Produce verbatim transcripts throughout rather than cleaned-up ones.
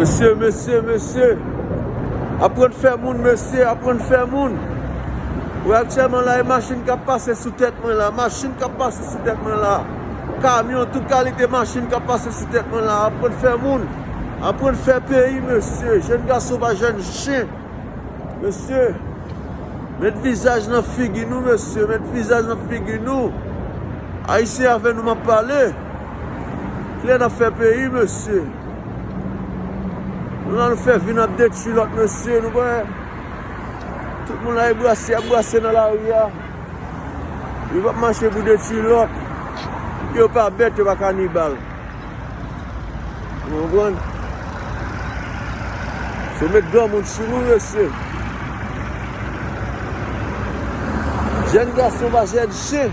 Mesye, mesye, mesye. Aprann fè moun, mesye, aprann fè moun. Ou wè aktyèlman la, e machin k ap pase sou tèt mwen la, machin k ap pase sou tèt mwen la. Kamyon, tout kalite machin k ap pase sou tèt mwen la. Aprann fè moun, aprann fè peyi, mesye. Jèn gason pa jèn chen. Mesye, met vizaj nan figi nou, mesye, met vizaj nan figi nou. Ayisyen, avè nou m ap pale. Kilè n ap fè peyi, mesye? Nou la, nou fè vi, n ap detwi lòt, mesye, nou wè. Tout moun la, e brase, ap brase nan lari a. Yo p ap mache pou detwi lòt. Yo pa bèt, yo pa kanibal. Ou konprann? Se met granmoun sou nou, mesye. Jèn gason pa jèn chen.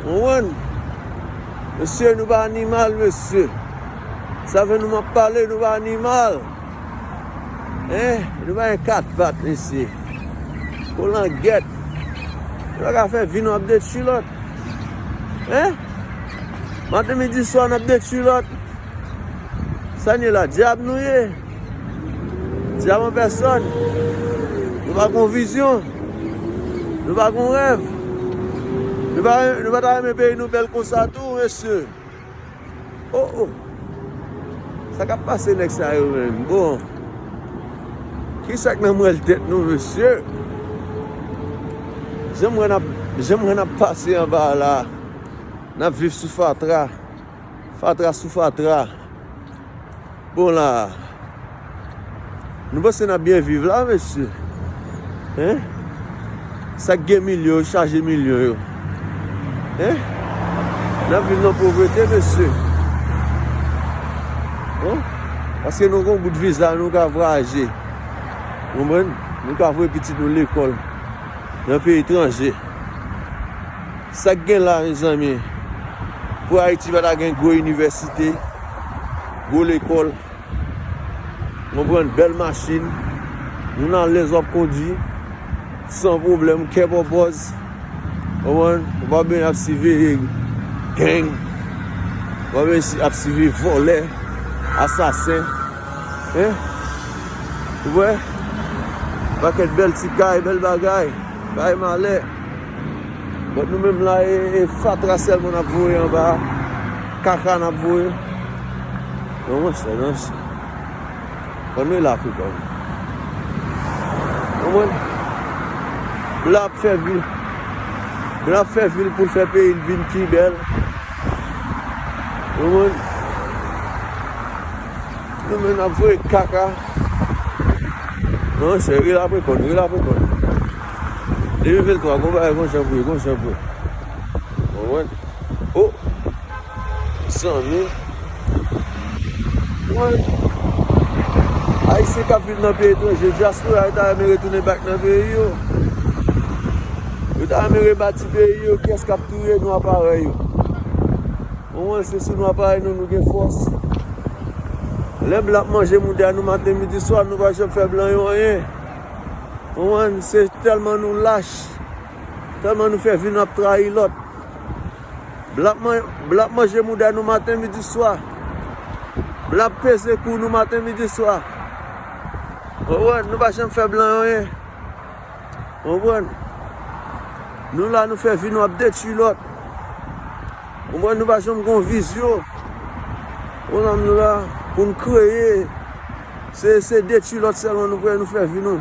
Ou konprann? Mesye, nou pa animal, mesye. Sa fè nou m ap pale, nou pa animal. Hein? Nou pa gen kat pat, mesye. Kolangèt. Nou pa ka fè vi nou ap detwi lòt. Hein? Maten, midi, swa, n ap detwi lòt. Sa n ye la? Dyab nou ye. Dyab an pèsòn. Nou pa gon vizyon. Nou pa gon rèv. Nou pa, nou pa ta renmen peyi nou bèl konsa tou, mesye. Oh, oh. Sa k ap pase nèg sa yo menm? Bon. Kisa k nan mwèl tèt nou, mesye? Jan m wè n ap, jan m wè n ap pase anba la. N ap viv sou fatra. Fatra sou fatra. Bon la. Nou panse n ap byen viv la, mesye? Hein? Sa k gen milyon yo, chaje milyon yo. Hein? N ap viv nan povrete, mesye. Hein? Paske nou gon bout viza, nou ka vwayaje. Konprann? Nou ka voye pitit nou lekòl nan peyi etranje. Sa k gen la, mezanmi? Pou Ayiti pa ta gen gwo inivèsite, gwo lekòl, konprann, bèl machin, moun alèz w ap kondui, san pwoblèm, kè pòpòz, konprann, ou pa bezwen ap siveye gang, ou pa bezwen ap siveye vòlè, asasen, hein? Ou wè? Pakèt bèl ti kay, bèl bagay, kay malè. But nou menm la, e, e fatra sèlman n ap voye anba a. Kaka n ap voye. Non, monchè, non, monchè. Fò nou rele Afrika, wi. Konprann? Blan ap fè vil. Blan ap fè vil pou l fè peyi l vin pi bèl. Konprann? Nou menm n ap voye kaka. Non, se rele apre kòn, rele apre kòn. Depi venntrwa, gon bagay, gon jan pou ye, gon jan pou ye. Konprann? Oh! Zanmi. Mwen, Ayisyen k ap viv nan peyi etranje, dyaspora yo ta renmen retounen back nan peyi yo. Yo ta renmen rebati peyi yo, kiyès k ap touye nwa parèy yo? Konprann, se sou nwa parèy nou, nou gen fòs. Lè blan ap manje mouda nou maten, midi, swa, nou pa janm fè blan yo anyen. Konprann, se tèlman nou lach, tèlman nou fè vi nou ap trayi lòt. Blan ap man-, blan ap manje mouda nou maten, midi, swa. Blan ap peze kou nou maten, midi, swa. Konprann, nou pa janm fè blan yo anyen. Konprann? Nou la, nou fè vi nou ap detwi lòt. Konprann, nou pa janm gon vizyon. Konprann, nou la pou n kreye. Se, se detwi lòt sèlman nou kwè nou fè vi nou.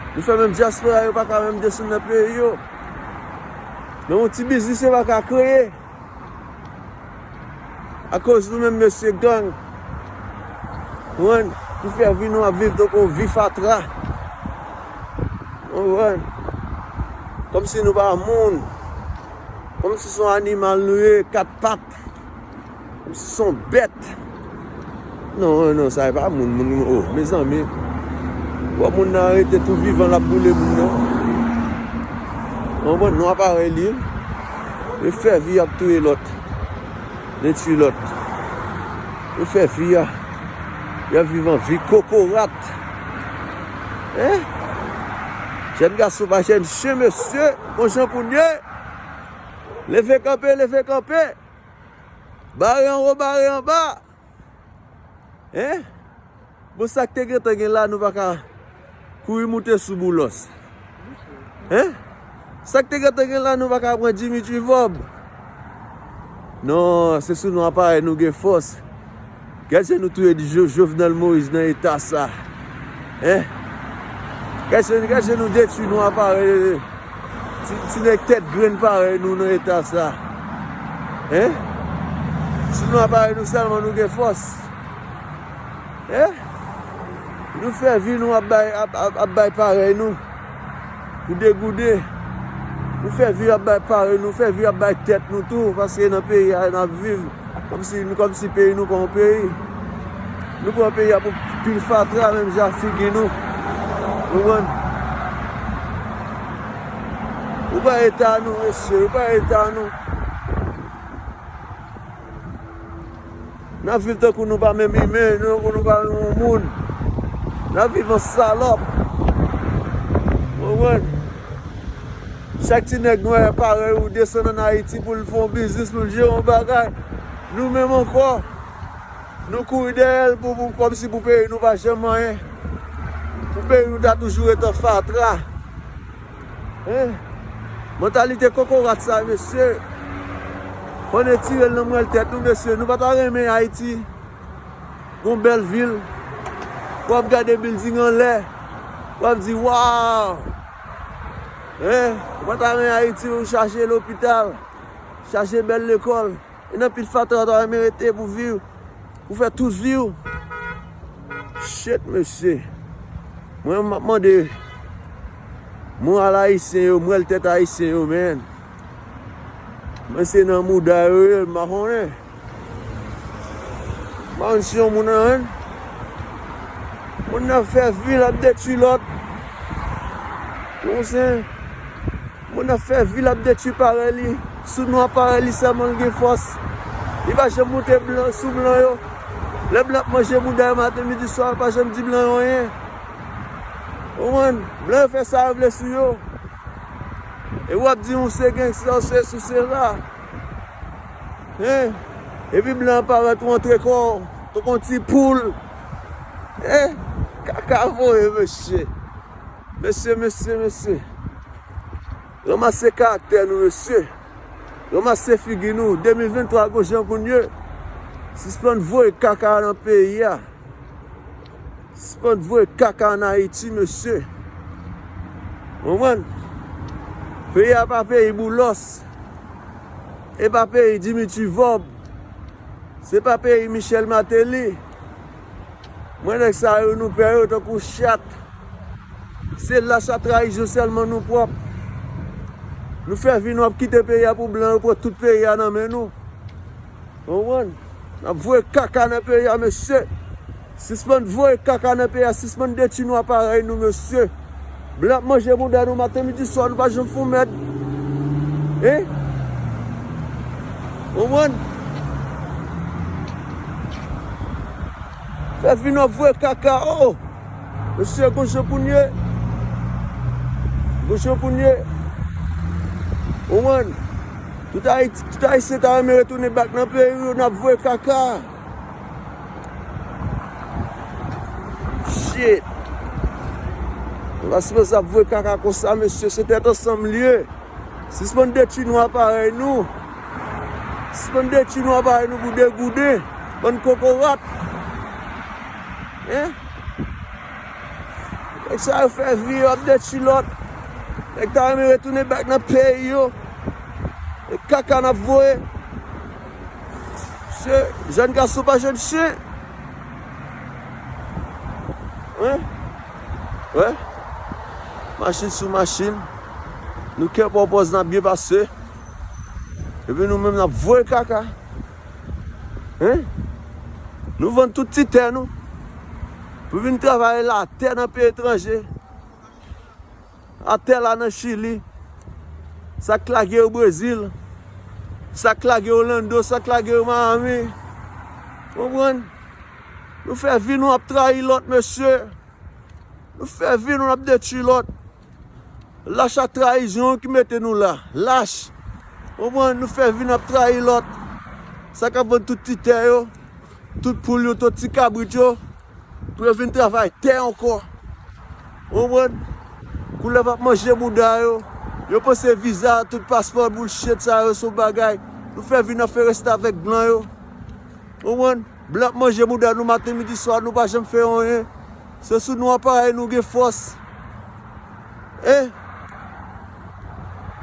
Nou fè menm dyaspora yo pa ka menm desann nan peyi yo. Men yon ti biznis yo pa ka kreye. Akoz nou menm mesye gang. Konprann? Ki fè vi nou ap viv tankou yon vi fatra. Konprann? Kòmsi nou pa moun. Kòmsi se yon animal nou ye, kat pat. Kòmsi se yon bèt. Non, non, sa e pa moun, moun, oh, mezanmi. Wè moun nan rete tou vivan, l ap boule moun nan. Konprann? Nou aparèy li. Yo fè vi ap touye lòt. Detwi lòt. Yo fè vi a. Y ap viv an vi kokorat. Hein? Jèn gason pa jèn chen, mesye. Gon jan pou n ye. Leve kanpe, leve kanpe. Bare anwo, bare anba. Hein? Bon, sa k te gentan gen la, nou pa ka kouri moute sou Boulos. Hein? Sa k te gentan gen la, nou pa ka pran Dimitri Vorbe. Non, se sou nou aparèy nou gen fòs. Gad jan nou touye Jo-, Jovenel Moïse nan eta sa. Hein? Gad jan, gad jan nou detwi nou aparèy. Ti, ti nèg tèt grenn parèy nou nan eta sa. Hein? Sou nou aparèy nou sèlman nou gen fòs. Eh? Nou fè vi nou ap bay, ap, ap, ap bay parèy nou pou degoude. Nou fè vi ap bay parèy nou, fè vi ap bay tèt nou tou, paske nan peyi a n ap viv kòmsi, kòmsi peyi nou pa yon peyi. Nou pran peyi a pou pil fatra, menm jan figi nou. Konprann? Ou pa eta nou, mesye, ou pa eta nou. N ap viv tankou nou pa menm imen, nou, tankou nou pa menm yon moun. N ap viv an salòp. Ou konprann? Chak ti nèg nwè parèy ou desann ann Ayiti pou l fè yon biznis, pou l jere yon bagay. Nou menm ankò, nou kouri dèyè l pou, pou, kòmsi pou peyi nou pa janm anyen. Pou peyi nou ta toujou ret an fatra. Hein? Mantalite kokorat sa, mesye. Fò n retire l nan mwèl tèt nou, mesye. Nou pa ta renmen Ayiti gon bèl vil. W ap gade bilding anlè. W ap di, "Waw!" Hein? Ou pa ta renmen Ayiti, ou chache lopital, chache bèl lekòl. E nan pil fatra w ta renmen rete pou viv, pou fè tout vi w. Shit, mesye. Mwen, m ap mande moral ayisyen yo, mwèl tèt ayisyen yo, man. Mwen se nan mouda yo ye, m pa konnen. M pa konn si yon moun nan, moun nan fè vi l ap detwi lòt. Ou konprann? Moun nan fè vi l ap detwi parèy li. Sou nwa parèy li sèlman l gen fòs. Li pa janm moute blan sou blan yo. Lè blan ap manje mouda yo maten, midi, swa, yo pa janm di blan yo anyen. Ou konprann? Blan yo fè sa yo vle sou yo. E w ap di ou se gangsta, ou se sou se la. Hein? Epi blan an parèt ou antre kò w tankou yon ti poul. Hein? Kaka voye, mesye. Mesye, mesye, mesye. Ranmase karaktè nou, mesye. Ranmase figi nou. De mil venntwa gon jan pou n ye. Sispann voye kaka nan peyi a. Sispann voye kaka ann Ayiti, mesye. Konprann? Peyi a pa peyi Boulos. E pa peyi Dimitri Vorbe. Se pa peyi Michel Martelly. Mwen, nèg sa yo, nou pè yo tankou chat. Se lach ak trayizon sèlman nou pwòp. Nou fè vi nou ap kite peyi a pou blan yo pran tout peyi a nan men nou. Konprann? N ap voye kaka nan peyi a, mesye. Sispann voye kaka nan peyi a, sispann detwi nou aparèy nou, mesye. Blan ap manje mouda nou maten, midi, swa, nou pa janm fè yon mèd. Hein? Konprann? Fè vi nou ap voye kaka, oh! Mesye, gon jan pou n ye. Gon jan pou n ye. Konprann? Tout Ayiti, tout Ayisyen ta renmen retounen back nan peyi yo, n ap voye kaka. Shit. Nou pa sipoze ap voye kaka konsa, mesye, se tèt ansanm li ye. Sispann detwi nou aparèy nou. Sispann detwi nou aparèy nou pou degoude. Bann kokorat. Hein? Nèg sa yo fè vi yo ap detwi lòt. Nèg ta renmen retounen back nan peyi yo. E kaka n ap voye. Se jèn gason pa jèn chen. Hein? Wè? Machin sou machin. Nou kenbe pòz n ap byen pase. Epi nou menm n ap voye kaka. Hein? Nou vann tout ti tè nou pou vin travay latè nan peyi etranje. Atè la nan Chili. Sa k lage yo Brezil. Sa k lage Orlando, sa k lage yo Miami. Konprann? Nou fè vi nou ap trayi lòt, mesye. Nou fè vi nou ap detwi lòt. Lach ak trayizon ki mete nou la. Lach. Konprann? Nou fè vi n ap trayi lòt. Sa k ap vann tout ti tè yo. Tout poul yo, tout ti kabrit yo, pou yo vin travay tè ankò. Ou konprann? Koulèv ap manje bouda yo. Yo panse viza, tout paspò, bullshit sa yo, se yon bagay. Nou fè vi n ap fè restavèk blan yo. Ou konprann? Blan ap manje bouda nou maten, midi, swa, nou pa janm fè anyen. Se sou nou aparèy nou gen fòs. Hein?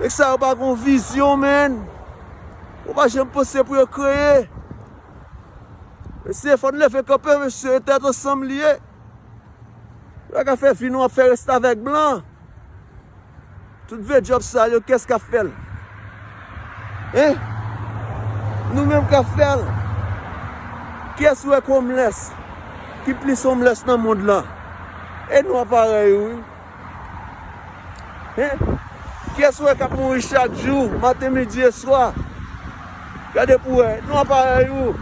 Nèg sa yo pa gon vizyon, menn. Yo pa janm panse pou yo kreye. Mesye, fò n leve kanpe, mesye, tèt ansanm li ye. Yo pa ka fè vi nou ap fè restavèk blan. Tout vye djòb sal yo, kiyès k ap fè l? Hein? Nou menm k ap fè l. Kiyès wè k homeless? Ki plis homeless nan mond lan? E nou aparèy yo, wi. Hein? Kiyès wè k ap mouri chak jou, maten, midi e swa? Gade pou wè, nou aparèy ou.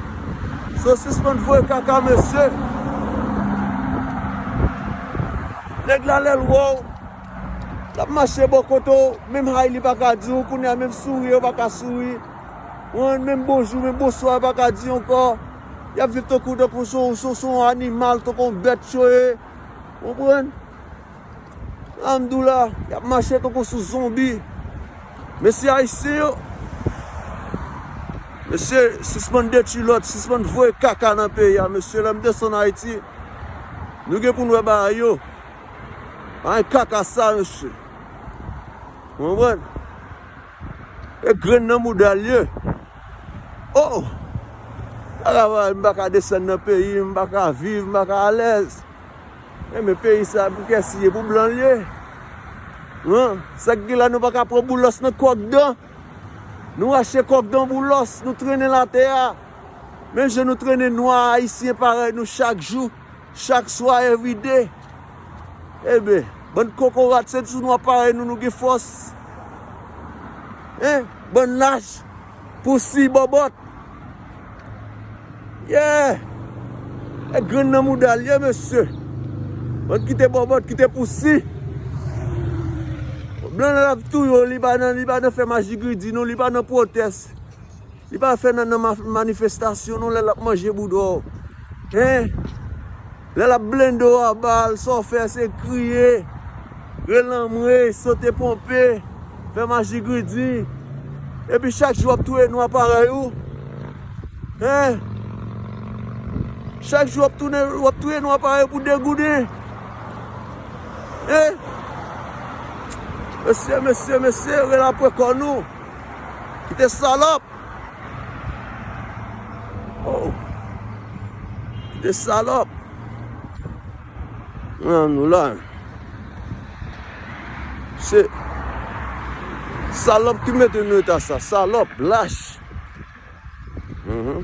So sispann voye kaka, mesye. Nèg la lè l wè w, l ap mache bò kote w, menm hay li pa ka di w, kounye a menm souri yo pa ka souri. Ou konprann? Menm bonjou, menm bonswa yo pa ka di ankò. Y ap viv tankou, tankou se yon, se yon, se yon animal, tankou yon bèt yo ye. Ou konprann? Amdou la, y ap mache tankou sou zonbi. Mesye ayisyen yo, mesye, sispann detwi lòt, sispann voye kaka nan peyi a, mesye. Lè m desann Ayiti, nou gen pou n wè bagay yo. Pa gen kaka sa, mesye. Ou konprann? E grenn nan mouda l ye. Oh! Kaka, m pa ka desann nan peyi m, m pa ka viv, m pa ka alèz. Enben, peyi sa, pou kiyès li ye? Pou blan l ye? Hein? Sa k gen la, nou pa ka pran Boulos nan kòk dan? Nou rache kòk dan Boulos, nou trennen l atè a. Menm jan nou trennen nwa ayisyen parèy nou chak jou, chak swa, everyday. Enben, bann kokorat, se sou nou aparèy nou, nou gen fòs. Hein? Bann lach, pousi, bòbòt. Yeah! E grenn nan mouda l ye, mesye. Bann kite bòbòt, kite pousi. Blan nan l ap touye w, li pa nan, li pa nan fè majigridi, non, li pa nan pwotès. Li pa fè nan, nan ma-, manifestasyon, non, lè l ap manje bouda w. Hein? Lè l ap blende w a bal, sa w fè se kriye, rele anmwe, sote ponpe, fè majigridi. Epi chak jou w ap touye nwa parèy ou. Hein? Chak jou w ap tounen, w ap touye nwa parèy ou pou de gouden. Hein? Mesye, mesye, mesye, rele apre kò nou. Kite salòp. Oh. Kite salòp. Nan nou la. Se salòp ki mete nou eta sa. Salòp, lach. Mhm.